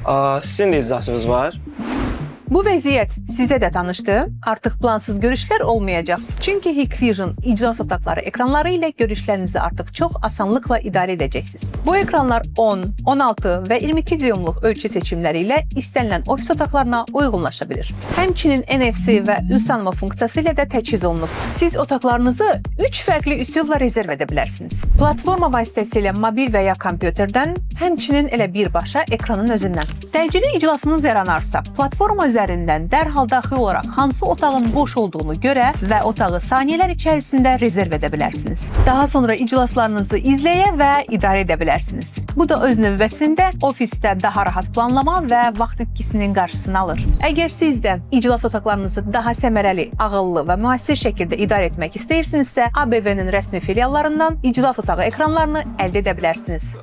Aa, sizin də iclasınız var. Bu vəziyyət sizə də tanışdır. Artıq plansız görüşlər olmayacaq. Çünki Hikvision iclas otaqları ekranları ilə görüşlərinizi artıq çox asanlıqla idarə edəcəksiniz. Bu ekranlar 10, 16 və 22 düyümlük ölçü seçimləri ilə istənilən ofis otaqlarına uyğunlaşa bilir. Həmçinin NFC və üz tanıma funksiyası ilə də təchiz olunub. Siz otaqlarınızı 3 fərqli üsulla rezerv edə bilərsiniz. Platforma vasitəsilə mobil və ya kompüterdən, həmçinin elə birbaşa ekranın özündən. Təcili iclasınız yaranarsa, platforma üzərindən dərhal daxil olaraq hansı otağın boş olduğunu görə və otağı saniyələr içərisində rezerv edə bilərsiniz. Daha sonra iclaslarınızı izləyə və idarə edə bilərsiniz. Bu da öz növbəsində ofisdə daha rahat planlama və vaxt itkisinin qarşısını alır. Əgər siz də iclas otaqlarınızı daha səmərəli, ağıllı və müasir şəkildə idarə etmək istəyirsinizsə, ABV-nin rəsmi filiallarından iclas otağı ekranlarını əldə edə bilərsiniz.